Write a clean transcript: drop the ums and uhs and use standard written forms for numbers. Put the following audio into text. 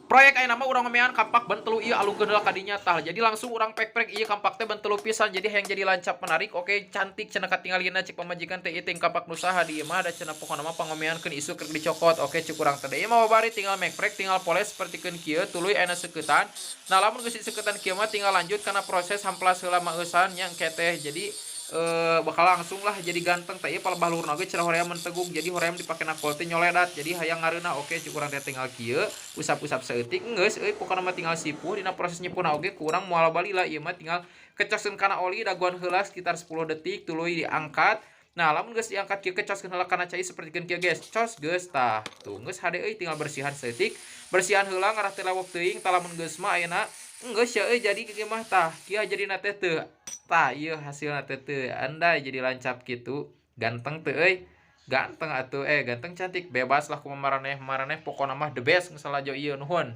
Proyek ayeuna mah urang ngomean kampak ban telu ieu, alungkeun heula ka dinya tah. Jadi langsung urang pek-prek ieu kampak teh ban telu pisan, jadi hayang jadi lancap menarik. Oke, cantik cenah katingalina. Cek pamajikan teh, "Ieu teh kampak nu saha di imah?" Da cenah pokona mah pangomeankeun, isuk rek dicokot. Oke, cek urang teh, ieu mah babari tinggal mekprek, tinggal poles sapertikeun kieu, tuluy ayeuna seukeuttan. Nah, lamun geus diseukeuttan kieu mah tinggal lanjut kana proses hamplas heula maeusan nya engke teh. Jadi bakal langsung lah jadi ganteng teh. Ieu palebah luhurna oge cenah hoream menteguk, jadi hoream dipake nakol teh nyoledat, jadi hayang ngareunah. Oke, cek urang teh tinggal kieu, usap-usap saeutik, geus euy, pokona mah tinggal sipuh. Dina proses nyipuhna oge kurang moal balila, ieu mah tinggal kecoskeun kana oli, dagoan heula sekitar 10 detik, tuluy diangkat. Nah, lamun geus diangkat kieu, kecoskeun heula kana cai sapertikeun kieu, guys. Cos, geus tah. Tuh, geus hade euy, tinggal bersihan saeutik. Bersihan heula ngarah teu lewok teuing. Tah, lamun geus mah ayeuna geus ya euy, jadi kieu mah tah. Kieu jadina teh teu. Tah, ieu hasilna teh teu. Andai jadi lancap kitu. Ganteng teu euy? Ganteng atuh, eh, ganteng, cantik, bebas lah kumaha maraneh maraneh, pokona mah the best, geus lalajo ieu, nuhun.